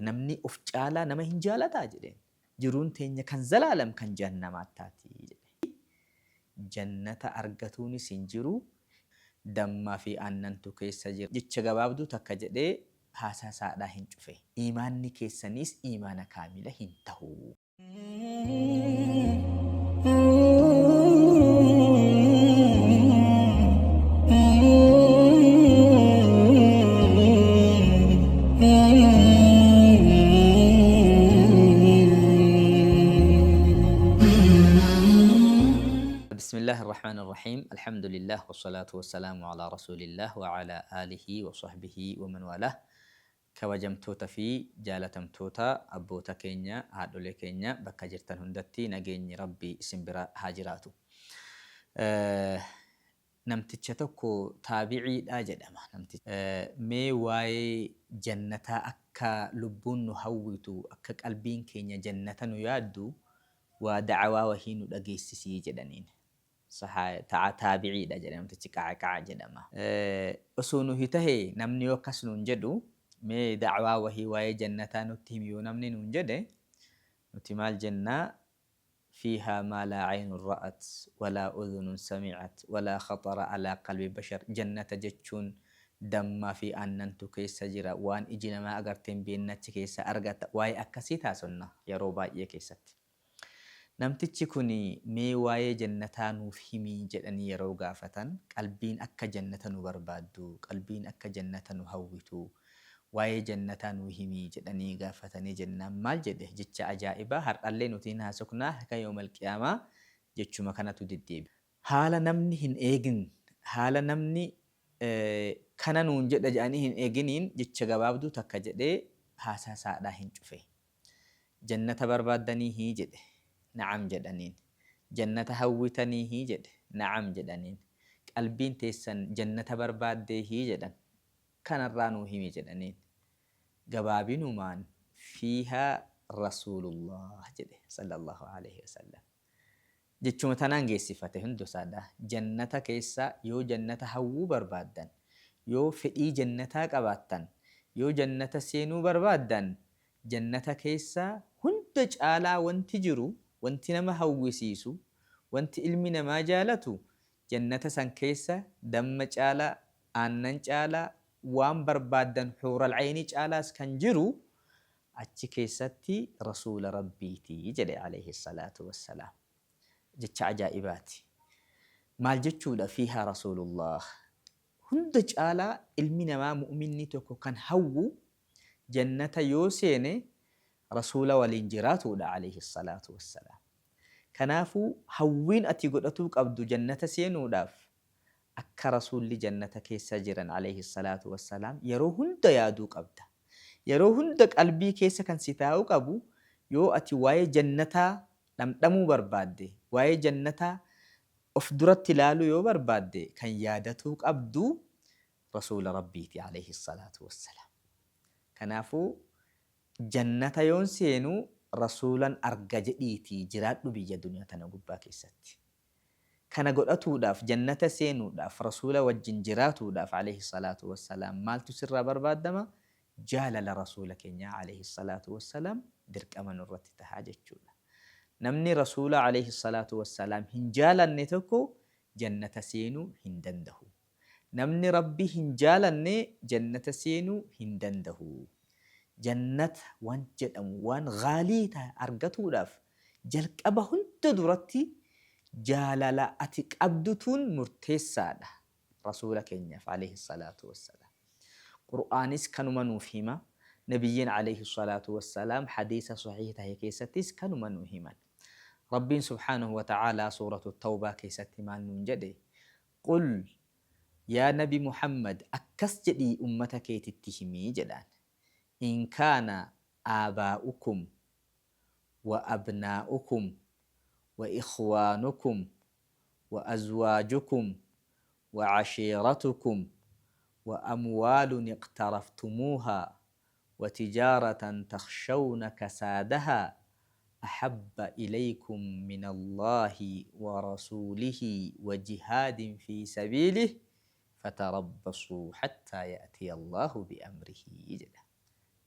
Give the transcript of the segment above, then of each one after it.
Namni of caalaa nama hin jaalataa jedheen. Jiruun teenya kan zalaalam kan jahannamaat taati jedhe. Jannata argatuunis hin jiru, dammaa fi aannantu keessa jira. Jecha gabaabduu takka jedhee haasaa isaadhaa hin cufe. Iimaanni keessaniis iimaana kaamila hin tahu. بسم الله الرحمن الرحيم الحمد لله والصلاة والسلام على رسول الله وعلى آله وصحبه ومن والاه. Kabajamtoota fi jaalatamtoota abboota keenya, haadholee keenya, bakka jirtan hundatti nageenyi Rabbii isin bira haa jiraatu. Namticha tokko taabiciidha jedhama. Mee waa'ee jannataa akka lubbuun nu hawwitu, akka qalbiin keenya jannata nu yaaddu, waa da'awaa wahii nu dhageessisi jedhaniin. Taabiciidha jedhama namtichi, Qacqac jedhama. Osoo nuhi tahe, namni yoo akkas nuun jedhu, mee da'awaa wahii waa'ee jannataa nutti himi yoo namni nuun jedhe, nuti maal jennaa? Fiihaa maa laa aynun ra'at walaa udhunun sami'at walaa khaxara alaa qalbi bashar. Jannata jechuun dammaa fi aannantu keessa jira, waan iji namaa agarte hin beekne achi keessaa argatta. Waa'ee akkasii taasonna yeroo baay'ee keessatti. Namtichi kun mee waa'ee jannataa nuuf himi jedhanii yeroo gaafatan, qalbiin akka jannata nu barbaaddu, qalbiin akka jannata nu hawwitu, waa'ee jannataa nuu himi jedhanii gaafatanii jennaan maal jedhe? Jecha ajaa'ibaa har'allee nuti hin haasofnaa, hanga yoomal qiyaamaa jechuma kanatu deddeebi'a. Haala namni hin eegin, haala namni kana nuun jedha jedhanii hin eeginiin jecha gabaabduu takka jedhee haasaa isaadhaa hin cufe. Jannata barbaaddaniihii jedhe. Na'am jedhaniin. Jannata hawwitaniihii jedhe. Na'am jedhaniin. Qalbiin teessan jannata barbaaddeehii jedhan. Kanarraa nuu himi jedhaniin. Gabaabinumaan fiihaa Rasuulullah jedhe sallallahu alaihi wasallam. Jechuma tanaan geessifate hundusaadha. Jannata keessa yoo jannata hawwuu barbaaddan, yoo fedhii jannataa qabaattan, yoo jannata seenuu barbaaddan, jannata keessa hunda caalaa wanti jiru, wanti nama hawwisiisu, wanti ilmi namaa jaalatu, jannata san keessa damma caalaa, aannan caalaa, waan barbaaddan huural caynii caalaas kan jiru achi keessatti Rasuula Rabbiiti jedhe alayhi salaatu wassalaam. Jecha ajaa'ibaati. Maal jechuudha fiihaa Rasuulullah? Hunda caalaa ilmi namaa mu'minni tokko kan hawwu jannata yoo seene Rasuula waliin jiraatuudha alayhi salaatu wassalaam. Kanaafuu hawwiin ati godhatuu qabdu jannata seenuudhaaf akka Rasuulli jannata keessa jiran alayhi salaatu wassalaam yeroo hunda yaaduu qabda. Yeroo hunda qalbii keessa kan si taa'uu qabu, yoo ati waa'ee jannataa dhamdhamuu barbaadde, waa'ee jannataa of duratti ilaaluu yoo barbaadde, kan yaadatuu qabdu Rasuula Rabbiiti alayhi salaatu wassalaam. Kanaafuu jannata yoon seenu Rasuulan arga jedhiitii jiraadhu biyya duniyaa tana gubbaa keessatti. Kana godhatuudhaaf, jannata seenuudhaaf, Rasuula wajjin jiraatuudhaaf alayhi salaatu wassalaam maaltu sirraa barbaadama? Jaalala Rasuula keenyaa alayhi salaatu wassalaam dirqama nurratti tahaa jechuudha. Namni Rasuula alayhi salaatu wassalaam hin jaalanne tokko jannata seenuu hin dandahu. Namni Rabbi hin jaalanne jannata seenuu hin dandahu. Jannata waan jedhamu waan gaalii tahe argatuudhaaf jalqaba hunda duratti jaalala ati qabdutuun murteessaadha Rasuula keenyaaf alayhi salaatu wassalaam. Qur'aanis kanuma nuuf hima. Nabiyyiin alayhi salaatu wassalaam hadiisa sahiih tahe keessattis kanuma nuu himan. Rabbiin subhaanahu wa ta'aalaa suuratu Tawbaa keessatti maal nuun jedhe? Qul, Yaa Nabi Muhammad akkas jedhii ummata keetitti himi jedhaan. In kaana aabaa'ukum wa abnaa'ukum wa ikhwaanukum wa azwaajukum wa cashiiratukum wa amwaalun iqtaraftumuuhaa wa tijaaratan takhshawna kasaadahaa ahabba ilaykum minallaahi wa rasuulihi wa jihaadin fii sabiilihi fatarabbasuu hattaa ya'tiya Allaahu bi'amrihi jedha.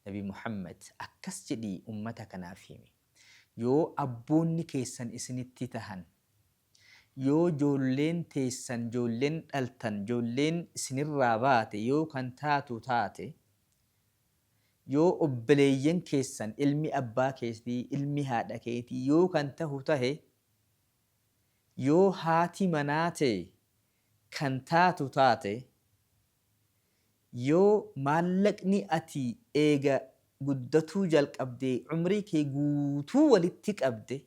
Nabi Muhammad akkas jedhii ummata kanaaf himi. Yoo abboonni keessan isinitti tahan, yoo joolleen teessan, joolleen dhaltan, joolleen isinirraa baate yoo kan taatu taate, yoo obboleeyyan keessan, ilmi abbaa keetii, ilmi haadha keetii yoo kan tahu tahe, yoo haati manaa tee kan taatu taate, yoo maallaqni ati eega guddatuu jalqabdee umrii kee guutuu walitti qabde,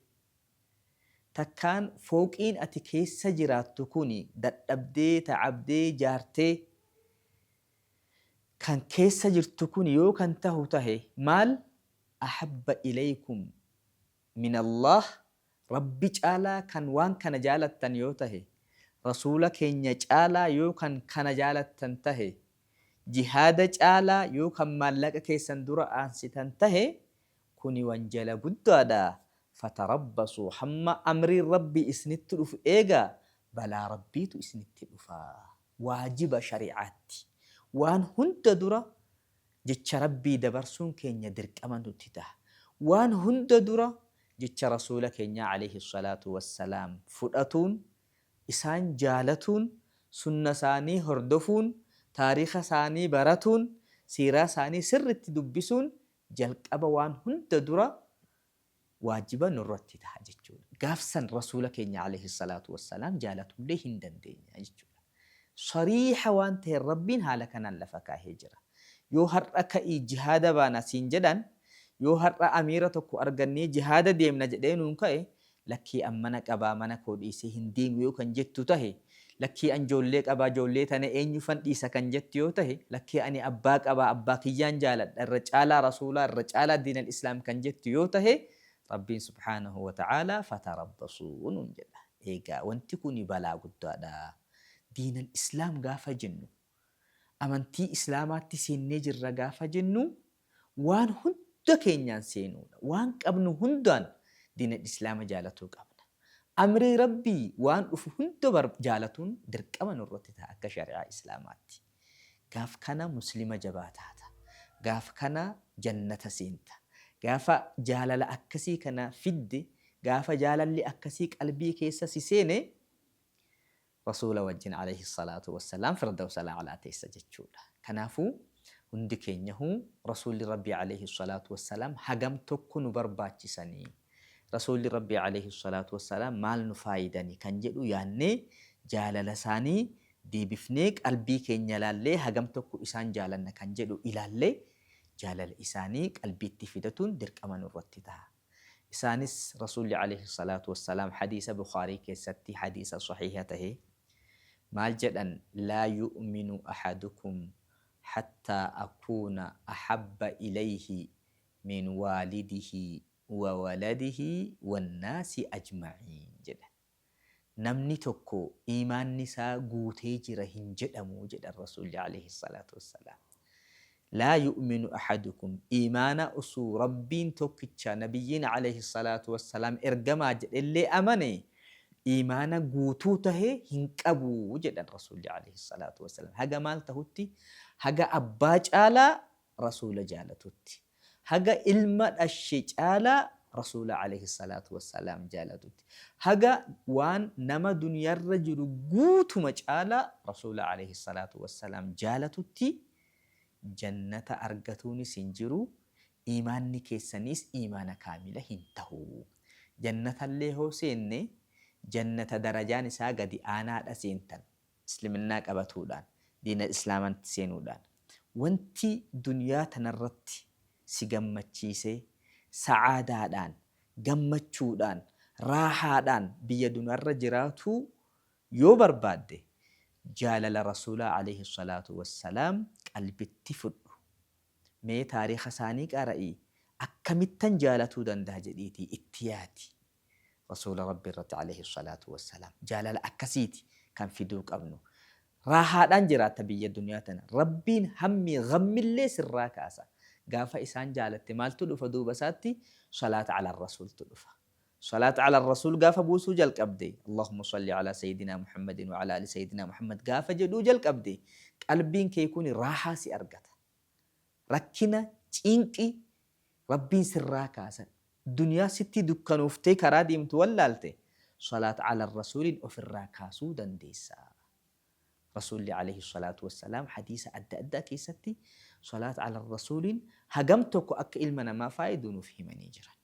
takkaan fooqiin ati keessa jiraattu kuni dadhabdee ta'abdee jaartee kan keessa jirtu kuni yoo kan tahu tahe, maal ahabba ilaykum min Allah, Rabbi caalaa kan waan kana jaalattan yoo tahe, Rasuula keenya caalaa yoo kan kana jaalattan tahe, jihaada caalaa yoo kan maallaqa keessan dura aansitan tahe, kuni wanjala guddaadha. Fatarabbasuu, hamma amriin Rabbii isinitti dhufu eegaa, balaa Rabbiitu isinitti dhufa. Waajiba shari'aatti waan hunda dura jecha Rabbii dabarsuun keenya dirqama nutti taha. Waan hunda dura jecha Rasuula keenyaa aleyhi salaatu wassalaam fudhatuun, isaan jaalatuun, sunna isaanii hordofuun, taariikha isaanii baratuun, siiraa isaanii sirritti dubbisuun jalqaba waan hunda dura waajiba nurratti taha jechuudha. Gaaf san Rasuula keenya aleyhi salaatu wassalaam jaalatullee hin dandeenya jechuudha. Sariiha waan taheen Rabbiin haala kanaan lafa kaahee jira. Yoo har'a ka'ii jihaada baana siin jedhan, yoo har'a amiira tokko argannee jihaada deemna jedhee nuun ka'e, lakkii an mana qabaa mana koo dhiisee hin deemu yoo kan jettu tahe, lakkii an joollee qabaa joollee tana eenyufan dhiisa kan jettu yoo tahe, lakkii ani abbaa qabaa abbaa kiyyaan jaaladha irra caalaa Rasuulaa irra caalaa diinal islaam kan jettu yoo tahe, Rabbiin subhaanahu wa ta'aalaa fatarabbasuu nuun jedha. Eegaa wanti kuni balaa guddaadha. Diinal islaam gaafa jennu, amantii islaamaatti seennee jirra gaafa jennu, waan hunda keenyaan seenuudha. Waan qabnu hundaan diinal islaama jaalatuu qabna. Amrii Rabbii waan dhufu hunda jaalatuun dirqama nurratti ta'a akka shari'aa islaamaatti. Gaaf kana muslima jabaa taata. Gaaf kana jannata seenta. Gaafa jaalala akkasii kana fidde, gaafa jaalalli akkasii qalbii keessa si seene, Rasuula wajjin aleyhi salaatu wassalaam firdawsal a'laa teessa jechuudha. Kanaafuu hundi keenyahuu Rasuulli Rabbii aleyhi salaatu wassalaam hagam tokko nu barbaachisanii, Rasuulli Rabbii aleyhi salaatu wassalaam maal nu faayidani kan jedhu yaannee jaalala isaanii deebifnee qalbii keenya laallee hagam tokko isaan jaalanna kan jedhu ilaallee jaalala isaanii qalbiitti fidatuun dirqama nurratti taha. Isaanis Rasuulli aleyhi salaatu wassalaam hadiisa Bukhaarii keessatti hadiisa sahiiha tahe maal jedhan, laa yu'minu ahadukum hattaa akuuna ahabba ilayhi min waalidihi wa waladihi wannaasi ajma'iin jedhan. Namni tokko iimaanni isaa guutee jira hin jedhamu jedhan Rasuulli aleyhi salaatu wassalaam. Laa yu'minu ahadukum, iimaana osoo Rabbiin tokkicha, nabiyyiin aleyhi salaatu wassalaam ergamaa jedhellee amane, iimaana guutuu tahe hin qabu jedhan Rasuulli aleyhi salaatu wassalaam. Haga maal tahutti? Haga abbaa caalaa Rasuula jaalatutti. Haga ilma dhashe caalaa Rasuula aleyhi salaatu wassalaam jaalatutti. Haga waan nama duniyarra jiru guutuma caalaa Rasuula aleyhi salaatu wassalaam jaalatutti jannata argatuunis hin jiru, iimaanni keessaniis iimaana kaamila hin tahu. Jannatallee hoo seenne jannata darajaan isaa gadi aanaadha seentan. Isliminnaa qabatuudhaan, diina islaamantti seenuudhaan. Wanti duniyaa tanarratti si gammachiisee sa'aadaadhaan, gammachuudhaan, raahaadhaan biyya duniyaarra jiraatuu yoo barbaadde jaalala Rasuulaa aleyhi salaatu wassalaam qalbitti fudhu. Mee taariikha isaanii qara'i, akkamittan jaalatuu dandaha jedhiitii itti yaadi. Rasuula Rabbii irratti aleyhi salaatu wassalaam jaalala akkasiiti kan fiduu qabnu. Raahaadhaan jiraatta biyya duniyaa tana. Rabbiin hammii ghammillee sirraa kaasa. Gaafa isaan jaalatte maaltu dhufa duuba isaatti? Salaata ala rasuultu dhufa. Salaata ala rasuul gaafa buusuu jalqabde, Allahumma salli ala sayyidina Muhammadin wa ala ali sayyidina Muhammad gaafa jedhuu jalqabde, qalbiin kee kuni raahaa si argata. Rakkina, Cinqi Rabbiin sirraa kaasa. Duniyaa sitti dukkanooftee karaa deemtu wallaalte salaat ala rasuuliin ofirraa kaasuu dandeessa. Rasuulli alayhi salaatu wassalaam hadiisa adda addaa keessatti salaat ala rasuuliin hagam tokko akka ilma namaa faayidu nuuf himanii jiran.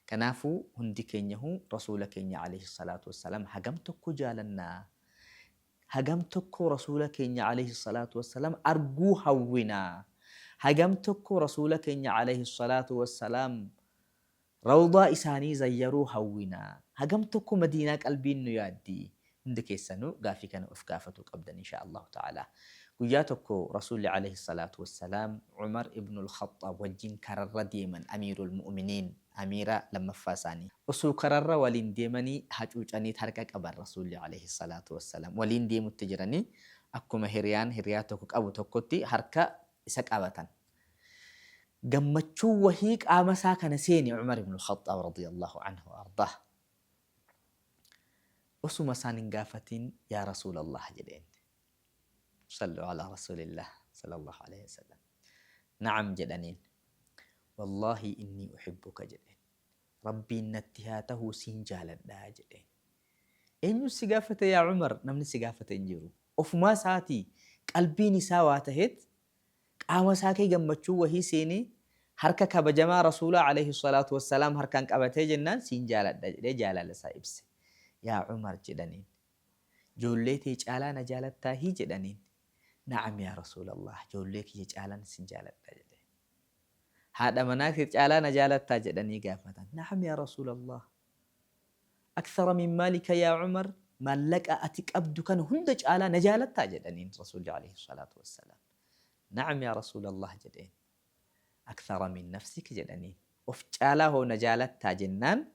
Kanaafuu hundi keenyahuu Rasuula keenya alayhi salaatu wassalaam hagam tokko jaalannaa? Hagam tokko Rasuula keenya alayhi salaatu wassalaam arguu hawwinaa? Hagam tokko Rasuula keenya alayhi salaatu wassalaam Rawdaa isaanii zayyaruu hawwina? Hagam tokko Madiinaa qalbiin nu yaaddi? Hundi keessanuu gaafii kana of gaafatuu qabdan inshaa Allaahu ta'aalaa. Guyyaa tokko Rasuulli alayhi salaatu wassalaam Umar ibnul Khaxxaab wajjin kararra deeman, Amiirul Mu'miniin, Amiira lammaffaa isaanii. Osoo kararra waliin deemanii hacuucaniit harka qaban Rasuulli alayhi salaatu wassalaam. Waliin deemutti jiranii akkuma hiriyaan hiriyaa tokko qabu tokkotti harka isa qabatan. Gammachuun wahii qaama isaa kana seene Umar ibnul Khaxxaab radiyallahu anhu wa ardaah. Osuma isaan hin gaafatin yaa Rasuulallah jedheen. Sallu alaa Rasuulillah sallallahu alaihi wasallam. Na'am jedhaniin. Wallaahi innii uhibbuka jedheen. Rabbiin natti haa tahuu siin jaaladha jedheen. Eenyu si gaafate yaa Umar? Namni si gaafate hin jiru. Ofumaa isaatii qalbiin isaa waa taheet qaama isaa kee gammachuu wahii seenee harka kabajamaa Rasuulaa alayhi salaatu wassalaam harkaan qabatee jennaan siin jaaladha jedhee jaalala isaa ibse. Yaa Umar jedhaniin. Joollee tee caalaa na jaalattaahii jedhaniin. Na'am yaa Rasuulallah joollee kiyya caalaan sin jaaladha jedhe. Haadha manaa kee caalaa na jaalattaa jedhanii gaafatan. Na'am yaa Rasuulallah. Akthara min maalika yaa Umar, maallaqa ati qabdu kana hunda caalaa na jaalattaa jedhaniin Rasuulli alayhi salaatu wassalaam. Na'am yaa Rasuulallah jedheen. Akthara min nafsik jedhaniin. Of caalaa hoo na jaalattaa jennaan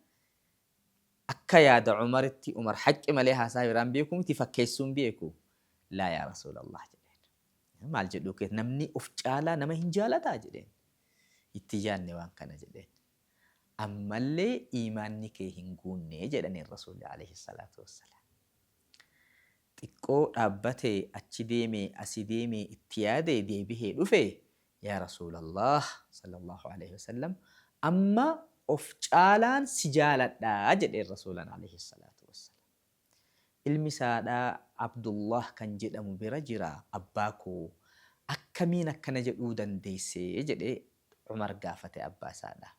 akka yaada Umaritti, Umar haqqi malee haasaa biraan beeku miti, fakkeessuun beeku. Laa yaa Rasuulallah jedheen. Maal jedhuu keet namni of caalaa nama hin jaalataa jedheen. Itti yaadne waan kana jedheen. Ammallee iimaanni kee hin guunne jedhaniin Rasuulli alayhi salaatu wassalaam. Xiqqoo dhaabbate achi deeme asi deeme itti yaade deebihee dhufe yaa Rasuulallah sallallahu alayhi wasallam amma of caalaan si jaaladha jedheen Rasuulan alayhi salaatu wassalaam. Ilmi isaadhaa Abdullah kan jedhamu bira jira abbaa koo akkamiin akkana jedhuu dandeesse jedhee Umar gaafate abbaa isaadhaa.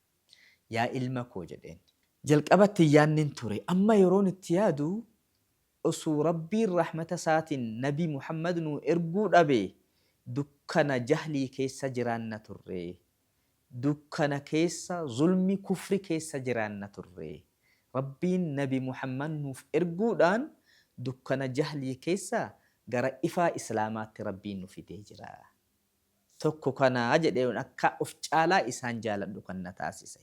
Yaa ilma koo jedheen. Jalqabatti hin yaadnen ture. Amma yeroon itti yaadu osoo Rabbiin rahmata isaatiin Nabi Muhammad nuu erguu dhabe dukkana jahlii keessa jiraanna turre. Dukkana keessa zulmi kufri keessa jiraanna turre. Rabbiin Nabi Muhammad nuuf erguudhaan dukkana jahlii keessa gara ifaa Islaamaatti Rabbiin nu fidee jira. Tokko kana jedhee akka of caalaa isaan jaaladhu kan na taasise.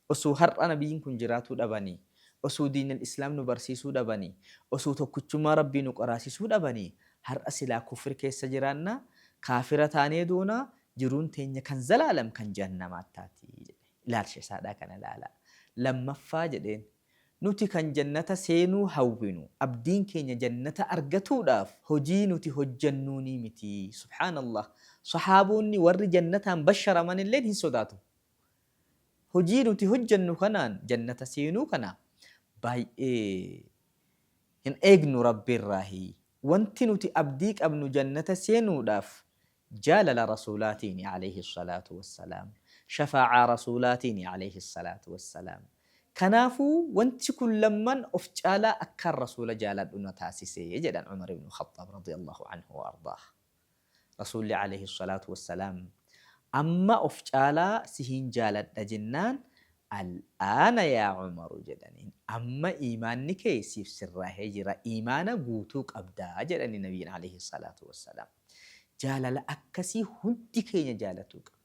Osoo har'a nabiyyiin kun jiraatuu dhabanii, osoo diinal islaam nu barsiisuu dhabanii, osoo tokkichummaa Rabbii nu qaraasisuu dhabanii, har'a silaa kufri keessa jiraanna, kaafira taanee duuna, jiruun teenya kan zalaalam kan jahannamaat taati jedhe. Ilaalcha isaadhaa kana ilaalaa. Lammaffaa jedheen, nuti kan jannata seenuu hawwinu, abdiin keenya jannata argatuudhaaf hojii nuti hojjannuunii miti. Subhaanallah! Sahaaboonni warri jannataan basharaman illeen hin sodaatu. Hojii nuti hojjannu kanaan jannata seenuu kana baay'ee hin eegnu Rabbiirraahi. Wanti nuti abdii qabnu jannata seenuudhaaf jaalala Rasuulaatiini alayhi salaatu wassalaam. Shafaa'aa Rasuulaatiini alayhi salaatu wassalaam. Kanaafuu wanti kun lamman of caalaa akkaan Rasuula jaaladhu na taasise jedhan Umar ibn Khaxxaab radiyallahu anhu wa ardaah. Rasuulli alayhi salaatu wassalaam amma of caalaa sihin jaaladha jennaan al'aana yaa Umaru jedhaniin amma iimaanni kee siif sirraahee jira iimaana guutuu qabda jedhani nabiyyiin alayhi salaatu wassalaam. Jaalala akkasii hundi keenya jaalatuu qabna.